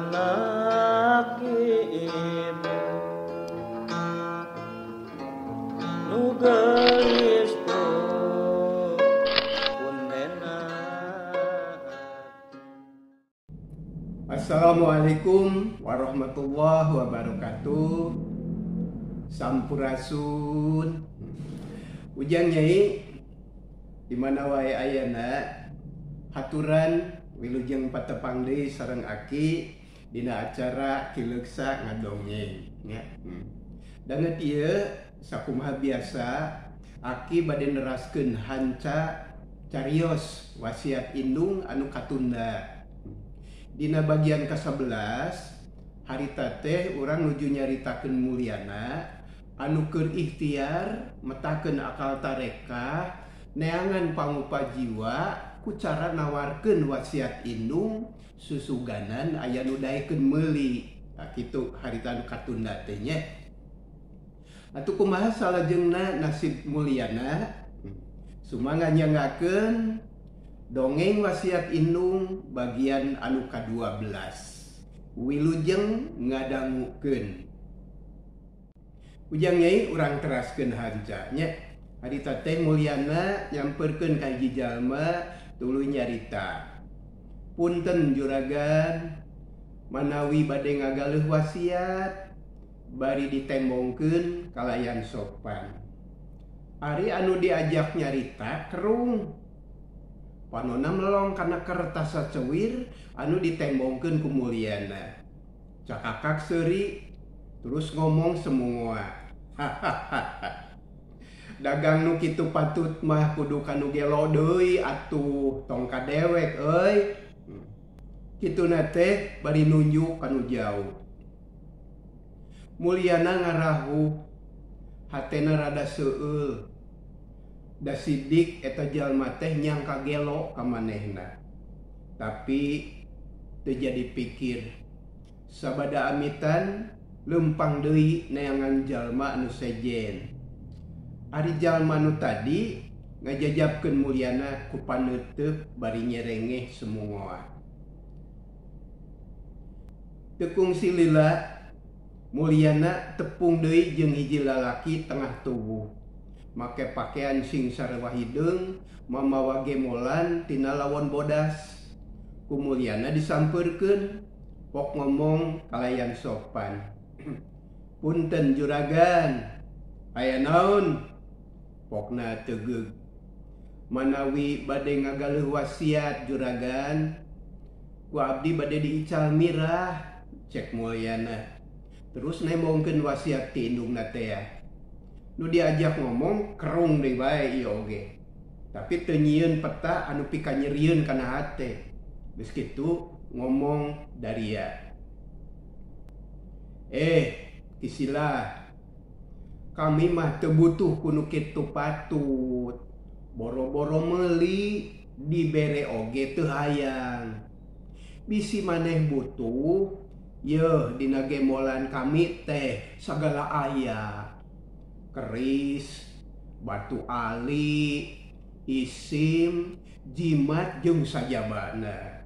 Anak ibu nu geulis punena. Assalamualaikum warahmatullahi wabarakatuh. Sampurasun. Ujang Nyai di mana wae ayana haturan wilujeng patepang deui sareng aki dina acara Kileuksa Ngadongeng nya. Danget ieu sakumaha biasa aki bade neraskeun hanca carios wasiat indung anu katunda. Dina bagian ka-11 harita teh urang nuju nyaritakeun Mulyana anu keur ikhtiar metakeun akal tarekah neangan pangupa jiwa ku cara nawarkeun wasiat indung susuganan aya nu daekeun meuli. Tah kitu harita anu katunda teh nya. Atuh kumaha salajengna nasib Mulyana? Sumangga nyangakeun dongeng wasiat indung bagian anu ka-12. Wilujeng ngadangukeun. Ujang Nyai urang teraskeun hanca nya. Harita teh Mulyana nyamperkeun ka hiji jalma tuluy nyarita. Punten juragan, manawi bade ngagaleuh wasiat bari ditembongkeun kalayan sopan. Ari anu diajak nyarita kerung. Panona melong kana kertas sacewir anu ditembongkeun ku Mulyana. Cakakak seuri terus ngomong semua. Hahaha. Dagang nu kitu patut mah kudu kanu gelo deui atuh tong ka dewek euy. Kituna teh bari nunjuk kanu jauh. Mulyana ngarahu hatena rada seueul. Da sidik eta jalma teh nyangka gelo ka manehna. Tapi teu jadi pikir. Sabada amitan leumpang deui neangan jalma anu sejen. Ari jalma nu tadi ngajajabkeun Mulyana ku paneuteub bari nyerengeh semua. Teu kungsi lila Mulyana tepung deui jeung hiji lalaki tengah tubuh. Make pakaian sing sarua hideung, mamawa gemolan tina lawon bodas. Ku Mulyana disampeurkeun, pok ngomong kalayan sopan. Punten juragan, aya naon? Pokna tegeug. Manawi bade ngagaleuh wasiat juragan, ku abdi bade diical mirah, cek Mulyana. Terus nembongkeun wasiat ti indungna teh. Nu diajak ngomong kerung deui bae ieu oge. Tapi teu nyieun peta anu pikanyerieun kana hate. Geus kitu ngomong daria. Kisilah. Kami mah teu butuh ku nu kitu patut. Boro-boro meuli dibere oge teu hayang. Bisi maneh butuh, yeuh dina gemolan kami teh sagala aya. Keris, batu ali, isim, jimat jeung sajabana.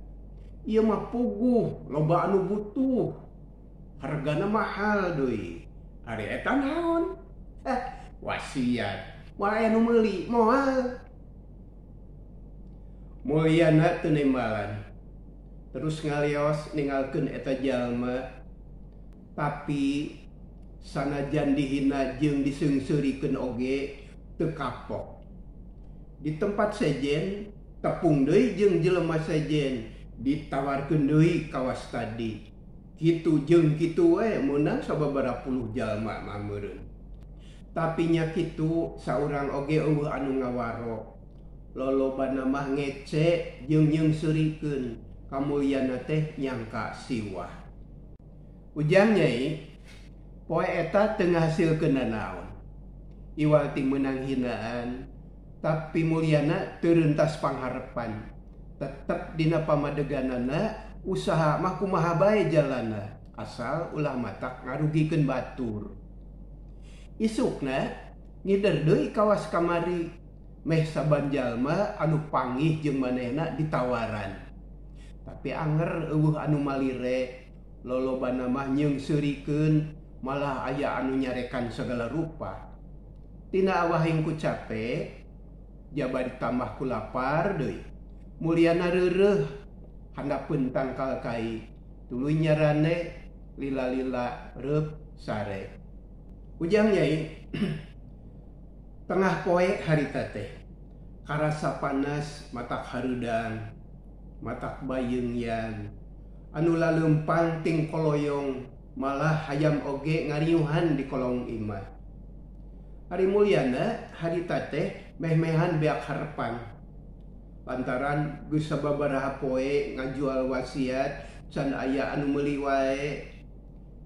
Ieu mah puguh, loba anu butuh. Hargana mahal deui. Ari eta naon? Wasiat. Moal aya nu meuli, moal. Mulyana teu nembalan. Terus ngalios ninggalkeun eta jalma. Tapi sanajan dihina jeung diseungseurikeun oge teu kapok. Di tempat sejen tepung deui jeung jelema sejen ditawarkeun deui kawas tadi. Kitu jeung kitu we meunang sababaraha puluh jalma mah meureun. Tapi nya kitu saurang oge eueuh anu ngawaro. Lolobana mah ngece jeung nyeungseurikeun. Kamulyana teh nyangka siwah. Ujang Nyai poe eta teu ngahasilkeun nanaon. Iwal ti meunang hinaan, tapi Mulyana teu rentas pangharepan. Tetep dina pamadeganana usaha mah kumaha bae jalana, asal ulah matak ngarugikeun batur. Isukna ngider deui kawas kamari, meh saban jalma anu panggih jeung manehna ditawaran. Tapi anger eueuh anu malire, Lolobana mah nyeungseurikeun malah aya anu nyarekan segala rupa. Tina awahing ku cape jaba ditambah ku lapar deui. Mulyana reureuh handapeun tangkal kai tuluy nyarane lila-lila reup sare. Ujang nyai tengah poe harita teh karasa panas matak hareudang matak bayeungyan anu laleumpang ting koloyong malah hayam oge ngariuhan di kolong imah. Ari Mulyana harita teh meh-mehan beak harepan lantaran geus sababaraha poe ngajual wasiat can aya anu meuli wae.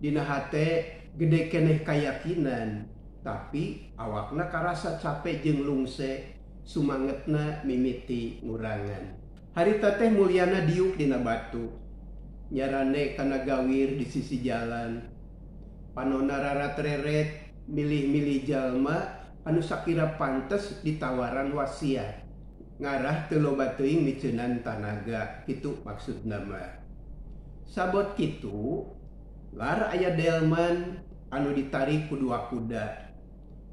Dina hate gede keneh kayakinan tapi awakna karasa capek jeung lungse sumangetna mimiti ngurangan. Harita teh Mulyana diuk dina batu nyarane kana gawir di sisi jalan. Panona rarat-reret milih-milih jalma anu sakira pantes ditawaran wasiat. Ngarah teu loba teuing miceunan tanaga kitu maksudna mah. Sabot kitu lar aya delman anu ditarik ku dua kuda.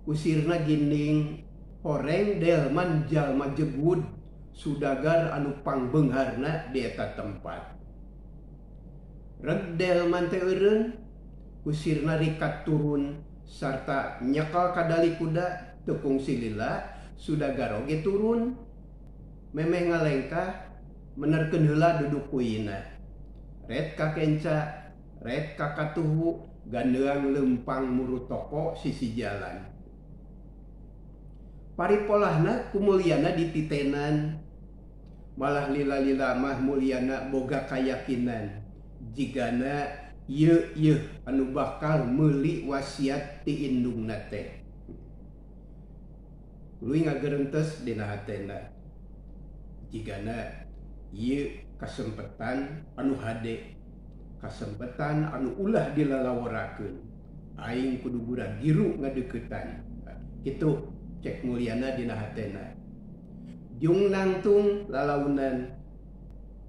Kusirna ginding horeng delman jalma jegud sudagar anu pangbeungharna di eta tempat. Reg delman teh eureun kusirna rikat turun sarta nyekal kadali kuda teu kungsi lila sudagar oge turun. Memeh ngalengkah menerkeun heula duduk kuina. Ret ka kenca, ret ka katuhu, gandeang lempang muru toko sisi jalan. Paripolahna ku Mulyana dititenan. Malah lila-lila mah Mulyana boga kayakinan jigana yeuh anu bakal meuli wasiat ti indungna teh. Tuluy ngagerentes dina hatena. Jigana ieu kasempetan anu hade, kasempetan anu ulah dilalaworakeun. Aing kudu gura giru ngadeuketan. Kitu cek Mulyana dina hatena. Jung nangtung lalaunan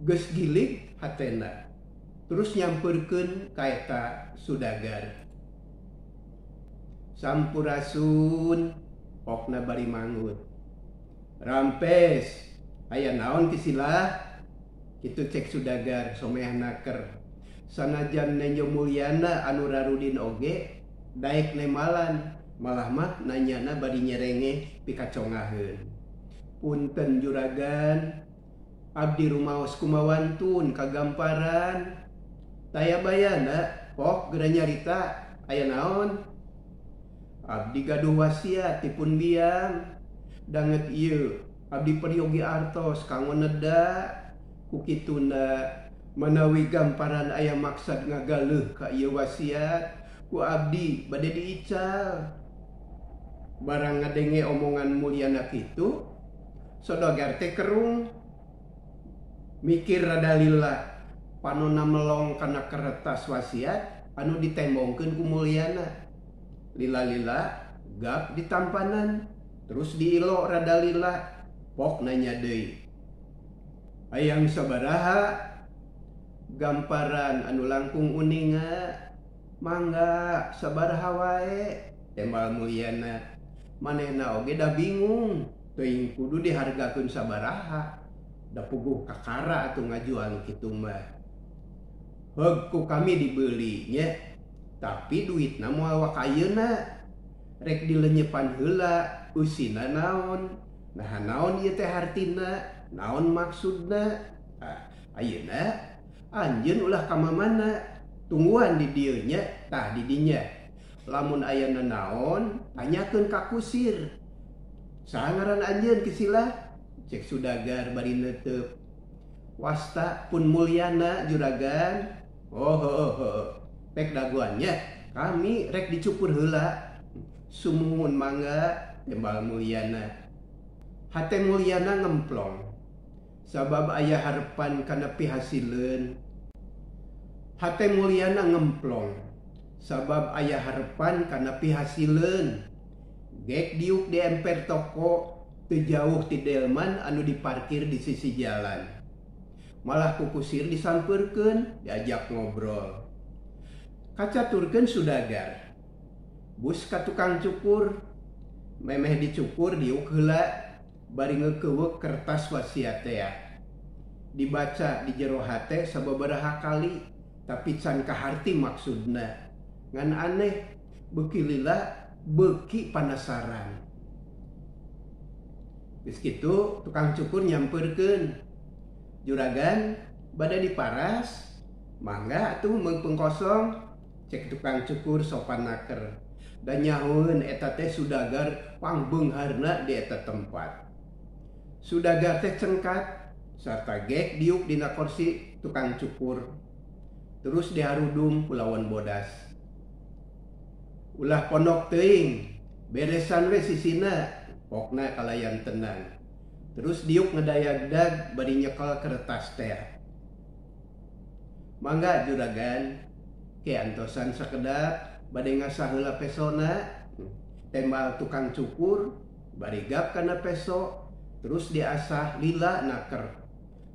geus gilig hatena. Terus nyamperkeun ka eta sudagar. Sampurasun pokna bari mangut. Rampes aya naon kisilah? Kitu cek sudagar someah naker. Sanajan nenjo Mulyana anu rarudin oge daek nemalan malah mah nanyana bari nyerenge pikacongaheun. Punten juragan, abdi rumaos kumawantun kagamparan. Taya bayana pok geura nyarita aya naon? Abdi gaduh wasiat tipun biang. Danget ieu abdi peryogi artos kanggo neda ku kituna manawi gamparan aya maksad ngagaleuh ka ieu wasiat ku abdi bade diical. Barang ngadenge omongan Mulyana kitu sodagar teh kerung mikir rada lila. Panona melong kana kertas wasiat anu ditembongkeun ku Mulyana. Lila-lila gap ditampanan terus diilo rada lila pok nanya deui. Hayang sabaraha? Gamparan anu langkung uninga mangga sabaraha wae tembal Mulyana. Manehna oge da bingung teuing kudu dihargakeun sabaraha da puguh kakara atuh ngajual kitu mah. Heug ku kami dibeli nya tapi duitna moal wak ayeuna rek dilenyepan heula eusina naon. Nah naon ieu teh hartina, naon maksudna? Ayeuna anjeun ulah ka mamana, tungguan di dieu nya tah di dinya. Lamun aya nanaon tanyakeun ka kusir. Saha ngaran anjeun kisilah? Cek sudagar bari neuteup. Wasta pun Mulyana juragan. Oh, oh, oh. Rek daguannya kami rek dicukur heula. Sumuhun mangga tembal Mulyana. Hate Mulyana ngemplong sabab aya harepan kana pihasileun. Hate Mulyana ngemplong sabab aya harepan kana pihasileun. Gek diuk di emper toko teu jauh ti delman anu diparkir di sisi jalan. Malah ku kusir disampeurkeun diajak ngobrol. Kacaturkeun sudagar. Bus ka tukang cukur, memeh dicukur diuk heula bari ngeukeweuk kertas wasiat teh. Dibaca di jero hate sababaraha kali tapi can kaharti maksudna. Ngan aneh beuki lila beuki panasaran. Geus kitu tukang cukur nyampeurkeun. Juragan bade diparas, mangga atuh meungpeung kosong. Cek tukang cukur sopan naker. Dan nyahoeun eta teh sudagar pangbeungharna di eta tempat. Sudagar teh cengkat sarta gek diuk dina kursi tukang cukur. Terus diharudum kulawan bodas. Ulah pondok teuing, beresan we sisina, pokna kalayan tenang. Terus diuk ngedayagdag bari nyekel kertas teh. Mangga juragan, ke antosan sakedap bade ngasah heula pesona. Tembal tukang cukur bari gap kana peso, terus diasah lila naker.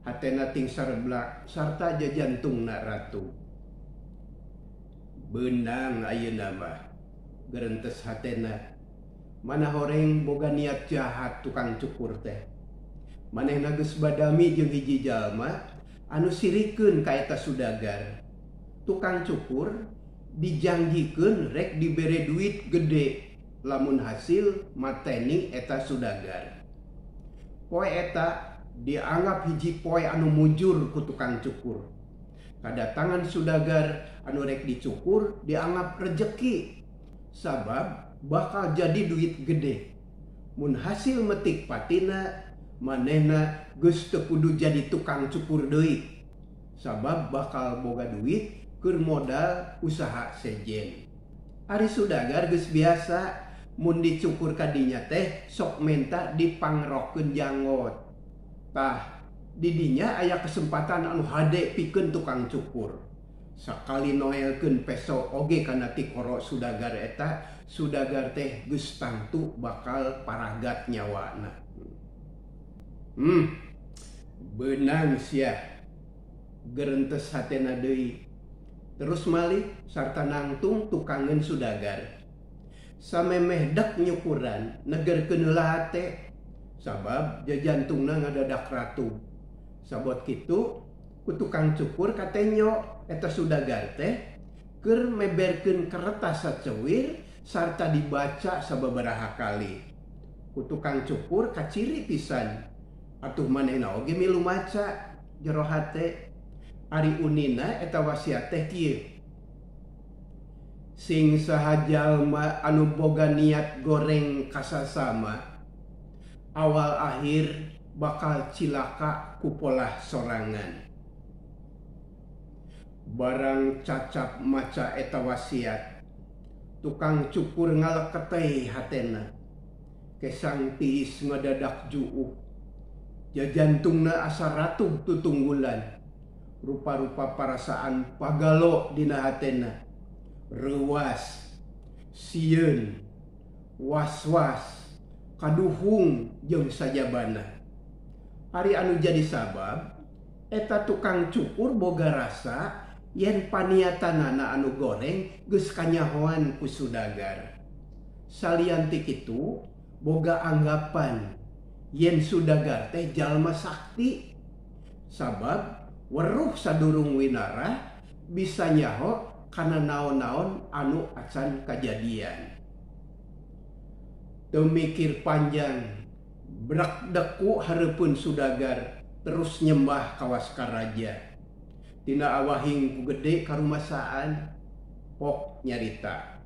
Hatena ting sareblak sarta jajantungna ratu. Beunang ayeuna mah gerentes hatena. Mana horeng boga niat jahat tukang cukur teh. Manehna geus badami jeung hiji jalma anu sirikeun ka eta sudagar. Tukang cukur dijanjikeun rek dibere duit gede lamun hasil mateni eta sudagar. Poe eta dianggap hiji poe anu mujur ku tukang cukur. Kadatangan sudagar anu rek dicukur dianggap rejeki sabab bakal jadi duit gede. Mun hasil metik patina manehna geus teu kudu jadi tukang cukur deui sabab bakal boga duit keur modal usaha sejen. Ari sudagar geus biasa mun dicukur kadinya teh sok menta dipangrokeun janggot. Tah didinya aya kesempatan anu hade pikeun tukang cukur. Sakali noelkeun peso oge kana tikoro sudagar eta, sudagar teh geus tangtu bakal paragat nyawana. Beunang sia gerentes hatena deui. Terus malih sarta nangtung tukangeun sudagar. Samemeh dek nyukuran negerkeun heula hate sabab jajantungna ngadadak ratu. Sabot kitu ku tukang cukur katenyo eta sudagar teh keur meberkeun kertas saceuwir sarta dibaca sababaraha kali. Ku tukang cukur kaciri pisan. Atuh manehna oge milu maca jero hate. Ari unina eta wasiat teh kieu. Sing saha jalma anu boga niat goreng kasasama awal akhir bakal cilaka ku polah sorangan. Barang cacap maca eta wasiat, tukang cukur ngaleketei hatena. Kesang tiis ngadadak juuh. Jajantungna asa ratug tutunggulan. Rupa-rupa parasaan pagalo dina hatena. Reuwas, sieun, was-was, kaduhung jeung sajabana. Ari anu jadi sabab eta tukang cukur boga rasa yen paniatanana anu goreng geus kanyahoan ku sudagar. Salian ti kitu boga anggapan yen sudagar teh jalma sakti sabab weruh sadurung winarah bisa nyaho kana naon-naon anu acan kajadian. Teu mikir panjang, brak deku hareupeun sudagar terus nyembah kawas karaja. Tina awahing ku gede karumasaan, pok nyarita.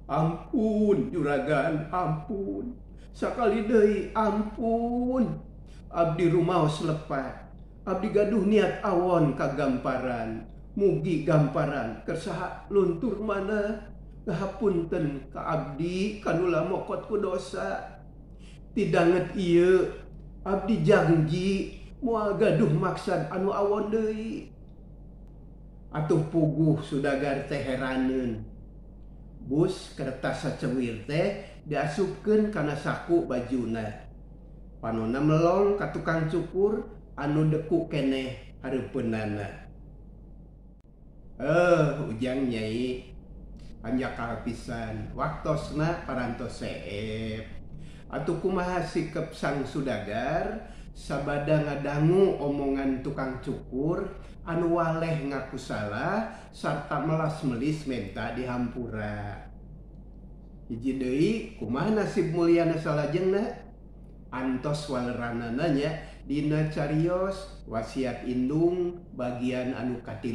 Ampun juragan, ampun. Sakali deui ampun. Abdi rumaos lepat. Abdi gaduh niat awon kagamparan. Mugi gamparan kersaha luntur mana. Ngahapunten ka abdi kanula mokot ku dosa. Tidanget ieu abdi janji moal gaduh maksad anu awon deui. Atuh puguh sudagar teh heraneun. Bus kertas saceuwir teh diasupkeun kana saku bajuna. Panona melong ka tukang cukur anu deku keneh hareupeunana. Ujang Nyai hanjakal pisan waktosna parantos seep. Atuh kumaha sikep sang sudagar sabada ngadangu omongan tukang cukur anu waleh ngaku salah sarta melas-melis menta dihampura. Hiji deui kumaha nasib Mulyana salajengna? Antos waleranana nya dina carios wasiat indung bagian anu ka-13.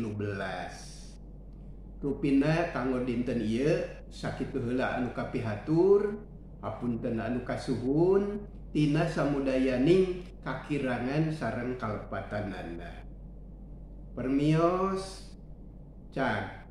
Rupina kanggo dinten ieu sakitu heula anu kapihatur, hapunten anu kasuhun tina samudayaning kakirangan sareng kalepatanana. Permios cag.